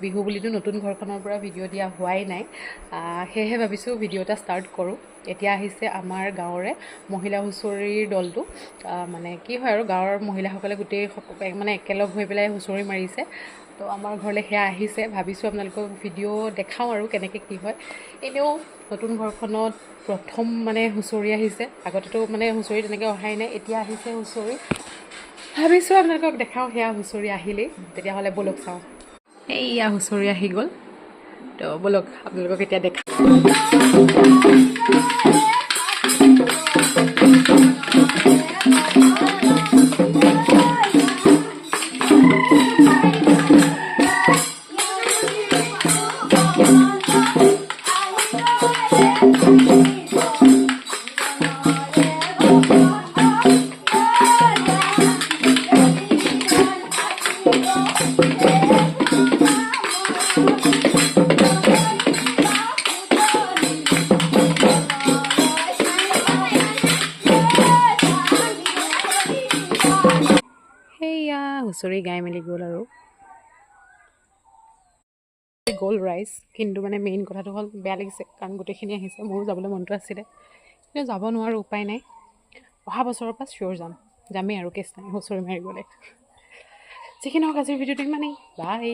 বিহু বুলিতো নতুন ঘৰখনৰ পৰা ভিডিঅ' দিয়া হোৱাই নাই। সেয়েহে ভাবিছোঁ ভিডিঅ' এটা ষ্টাৰ্ট কৰোঁ। এতিয়া আহিছে আমাৰ গাঁৱৰে মহিলা হুঁচৰিৰ দলটো। মানে কি হয় আৰু, গাঁৱৰ মহিলাসকলে গোটেই মানে একেলগ হৈ পেলাই হুঁচৰি মাৰিছে। তো আমাৰ ঘৰলৈ সেয়া আহিছে। ভাবিছোঁ আপোনালোকক ভিডিঅ' দেখাওঁ আৰু কেনেকৈ কি হয়। এনেও নতুন ঘৰখনত প্ৰথম মানে হুঁচৰি আহিছে। আগতেতো মানে হুঁচৰি তেনেকৈ অহাই নাই, এতিয়া আহিছে হুঁচৰি। ভাবিছোঁ আপোনালোকক দেখাওঁ সেয়া হুঁচৰি আহিলেই। তেতিয়াহ'লে ব'লক চাওঁ। এইয়া হুঁচৰি আহি গ'ল। তো ব'লক, আপোনালোকক এতিয়া দেখাওঁ। সেয়া হুঁচৰি গাই মেলি গ'ল আৰু গ'ল ৰাইজ। কিন্তু মানে মেইন কথাটো হ'ল, বেয়া লাগিছে, কাৰণ গোটেইখিনি আহিছে। মোৰো যাবলৈ মনটো আছিলে, কিন্তু যাব নোৱাৰোঁ, উপায় নাই। অহা বছৰৰ পৰা চিয়'ৰ যাম, যামেই আৰু, কেছ নাই হুঁচৰি মাৰিবলৈ। যিকি নহওক, আজিৰ ভিডিঅ'টো ইমানেই। বাই।